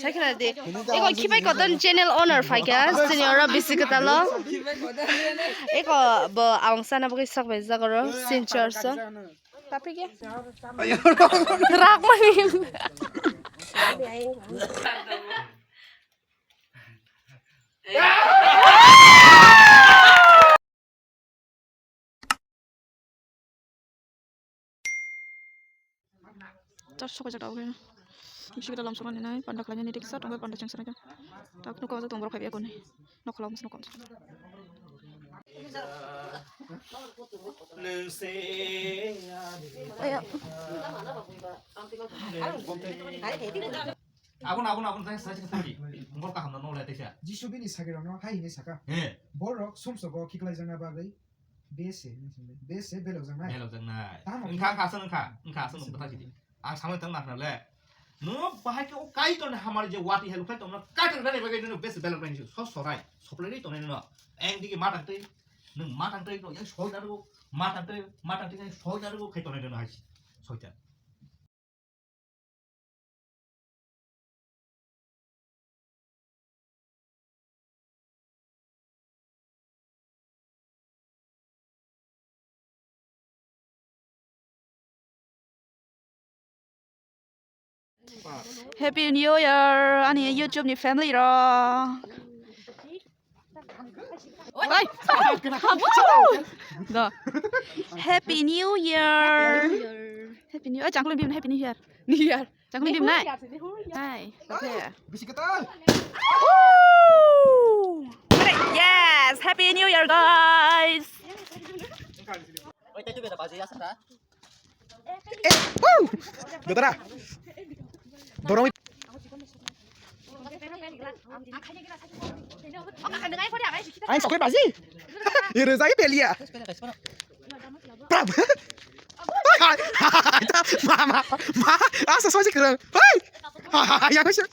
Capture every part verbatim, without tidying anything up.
Sai khna di. Eko khibai koton channel owner phaikha, sini oro bisi kwtalo. Eko bo awang sana bagwi sok bai jagoro, sin chor so. Tapi ke? Rak mani. Char sokha jata oke. Bisi kita lam sokha ninai panda khlai nini riksa tongbai panda cheng sana. Tak nuko aja tong borok phaibi akoni. Nokhola mas nokon. Ayo. Abon, abon, abon, thanks, thanks, thanks. Mol kaham no, no, le, teisa. Jisu bini sagirokno hai hwnwi saka, he. Borok sumsogo khiklaijakna bagwi bese, bese belokjaknai. Belokjaknai. Tamo wngkha, wngkha, aswk wngkha, wngkha, aswk wngkha, bwthai sidi. Ang samani tong nakhna le. No bahai ke o Kaitorni hamari je wati helu khai tongno, Kaitor dani bagwi no bese beloknai so sorai, soplai tongnai no. Eng digi matang tei, nwng matang tei no, yang soi narugo, matang tei, matang tei yang soi narugo khai tongnai no hai soita. Happy New Year, ani YouTube ni family rok. Oi. Go. Happy New Year. Happy New Year. Oi, changkling bim, Happy New Year. New Year. Changkling bim nai. Hai. Bisi ketal. Woo! Yes, Happy New Year, guys. Oi, thank you, beta, baji, ya, sir. Eh, woo! Dodara. Dorong. Ang sokoi baji. Ire jai pelia. Prab. Mama, ma, asa soji kerang. Hai. Ya kau sih.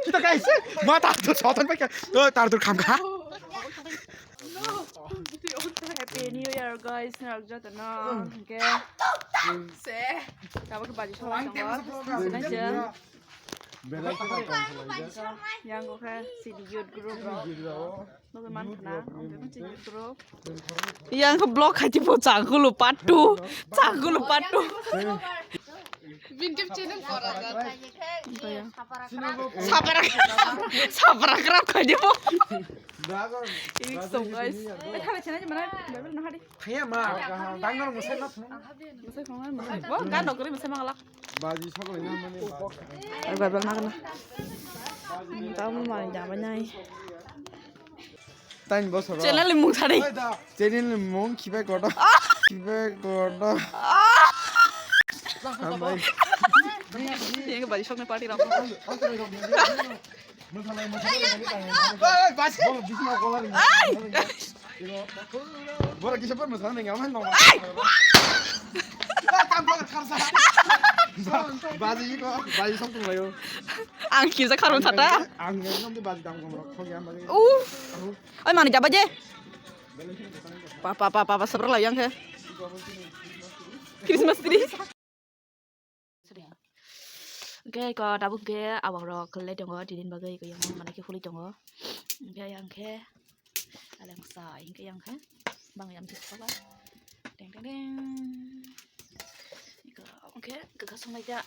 Kita guys, mata tu sotan pakai. Oh, tar tu kam kah? Happy New Year, guys. Nang jatuh na. Okay. Se. Kamu ke baju sama sama. Sengaja. Yang kau ke si di youth group. Logo man khna, ang khe youth group. Yang khe vlog khai tipo changkulu part two, changkulu part two. Bini channel kora da. Sapra, sapra krap khai tipo. Ini so guys. Eh, khala channel mana? Bible na hari. Khaya ma, dangno musai ma phunuk. Musai phunuk, musai. Bo, gan dok kori musai mangalak. Baji sokol na mani. Ai, Bible na kana. Tamo mani jaba nai. Tain bosor. Channel ni mung sari. Channel ni mung khibai kodo. Khibai kodo. Hambai. Yang baji sok na party ram. Ai! Borok kisa borok mwsana nang yaman nang. Ai! Baji ko, baji sok tong layo. Ang kisa kharun sata. Ang nang baji dam ko rok khok ya mari. Uh. Oi mani jaba je. Pa pa pa pa pa sabra la yang khe. Christmas tree. Hwnkhe iko tabuk khe awang rok khlai tongo, tini bagwi iko yang mani khe huli tongo. Hwnkhe yang khe aleng sai hwnkhe yang khe bang yang khe soba. Deng deng deng. Iko hwnkhe kwkha songlai kha.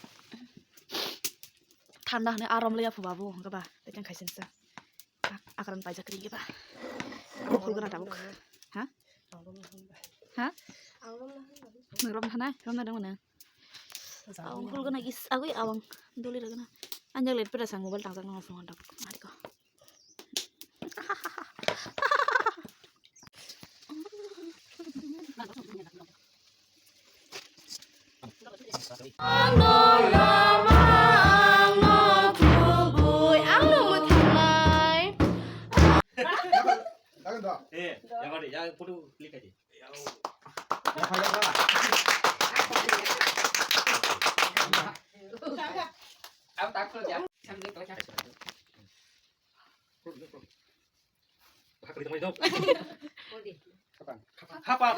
Thanda hwnwi arom laiya phu babu hwnkhe ba tei khe khaisingsa. Ak-, akran paijak ring ba. Ang khulgana tabuk. Ha? Ha? Nang rom hana, rom na dong na. Ang khulgana gis agui awang doli ragana. Anjak let pera sang mobile tangsak nang phone tabuk. Mari ko. Ang no lama, ang no kubui, ang no mwthangnai. Eh, yang ada, yang photo klik aja. Khapa.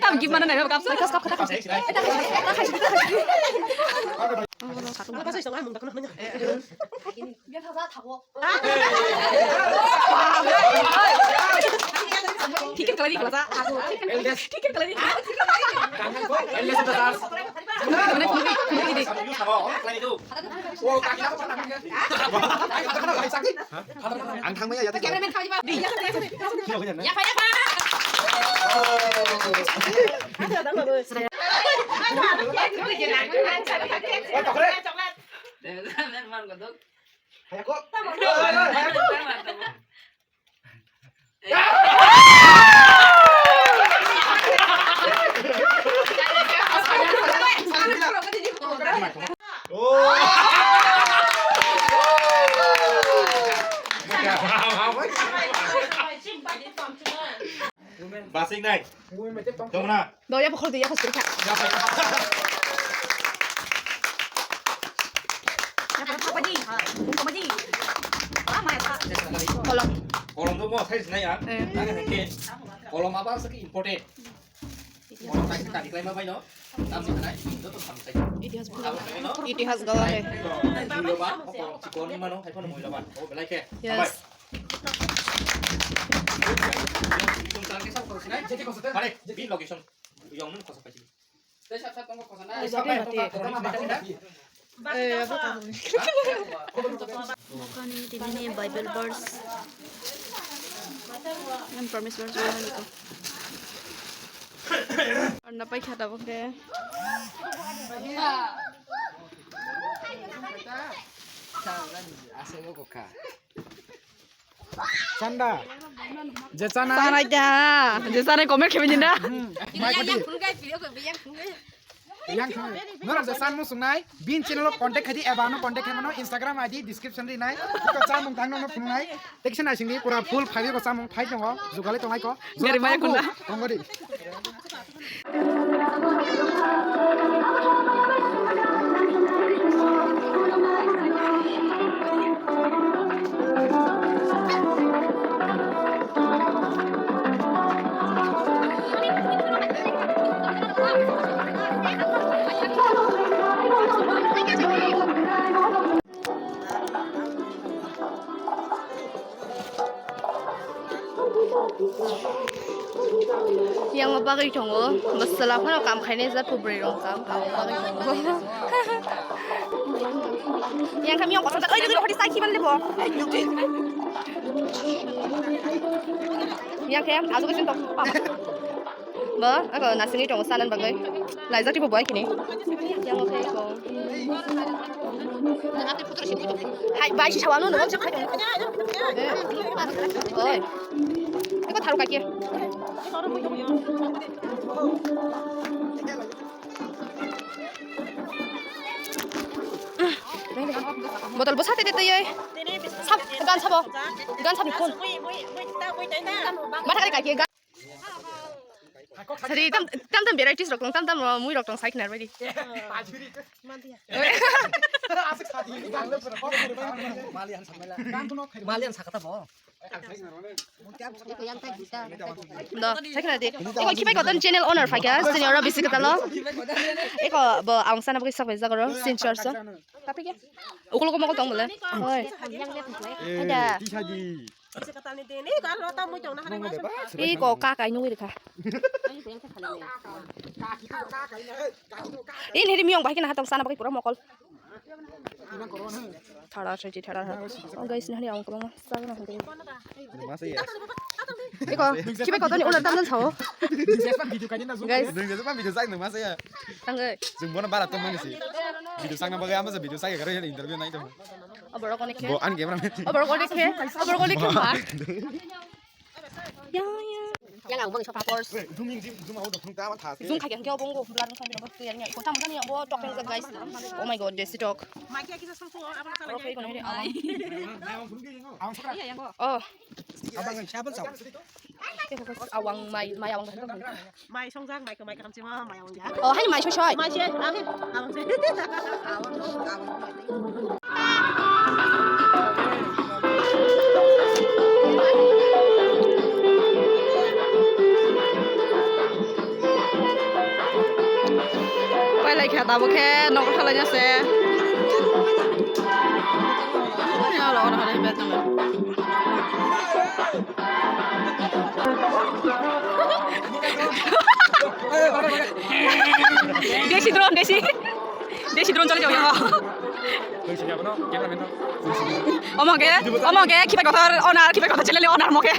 Tam gimana na, kap, kap, kap, kap. Ticket kalai di, kalai sa. Ticket kalai di. Ang thangmaya ya. Cameraman khamai ba. Ya, ya, ya. Basing nai. Tongna. Do ya pokhol do ya pokhol kha. Ya pokhol padi. Pokhol padi. Ah, mai sa. Kolom. Kolom do mo size nai ya. Eh. Nang ke. Kolom apa saki important. Kolom kai ka diklai ma bai no. Tam sa nai. Do to sam sai. Itihas bhula. Itihas gala hai. Muiloban, kolom chikon mano, hai phone muiloban. Oh, belai ke. Yes. Bye. Yung tangke sa ko sinai. Pare, bin location. Yung nun ko sa pa sini. Mokani tini ni Bible verse. Yang promise verse mana ni ko? Arna pai khata bokhe. Asa mo ko kha. Chanda. Je chana. Chana ja. Je chana comment khebe jinda. Hmm. Mai koti. Yang khebe. Norok je chan musungnai, bin channel o contact khaidi, eba no contact khaimano, Instagram I D description ri nai. Ko chan mung tang no phungnai. Tekse nai singdi pura full five ko chan mung thai tongo. Jugali tongai ko. Gari maya kunda. Tongo di. Yang bagwi tongo, masala phano kam khainai jat, bwrwi rok kam, kam bagwi tongo. Yang kami yang kotor, oi, dulu hoti sai kiban lebo. Yang kaya, ajo kesin tok. Bo, ako nasini tongo sanan bagwi. Laijak tipo boy kini. Yang oke ko. Hai, bai si sawano no se khai. Oi. Eko tharu kake. Botol bo sate de tei. Sab, gan sabo. Gan sabi phone. Matha kare kake. Sari tam, tam tam varieties rok tong, tam tam, uh, mui rok tong, sai khna bai di. Malian sakata bo. Do, sai khna di. Eko khibai koton channel owner phaikha, senior bisi katalo. Eko bo ang sana bagwi sak bai jagoro, senior so. Tapi ke? Ukul ko mokol tong bole. Oi. Ada. Pi ko ka kai nungwi rikha. Ini hiri miyong bai kena hatong sana bagwi pura mokol. Thara sai thara. Oh guys, nahari ang kobang sa na hande. Iko, kibai kotor ni order tam dan sao. Guys. Nung jesu pan video sak nung masa ya. Tangoi. Jung bono bara tong mani si. Video sak na bagwi ama sa video sak ya kare interview nai to. Oborok onek khe. Bo an camera man. Oborok onek khe. Oborok onek khe ma. Ya, ya. Yang ang bang shop papers. Zoom in, zoom, zoom out, zoom down, tas. Zoom khai yang kyo bongo, blood ni khai bongo, tu yang yang. Ko tam kan yang bo tok yang guys. Oh my god, desi tok. Mai kya kisa sang so, apa salah? Okay, kono ini awang. Awang phun ke yang. Awang sakra. Iya, yang go. Oh. Abang yang siapa tau? Awang mai, mai awang. Mai songjak, mai ko mai kam chima, mai awang ya. Oh, hani mai soi soi. Mai soi, ah, ah. Awang soi. Awang, awang. Tabuk khe nogo khalai jase. Desi drone, desi. Desi drone chale jao. Omo ke, omo ke, khipai kotor, onar, khipai kotor chale le onar mo ke.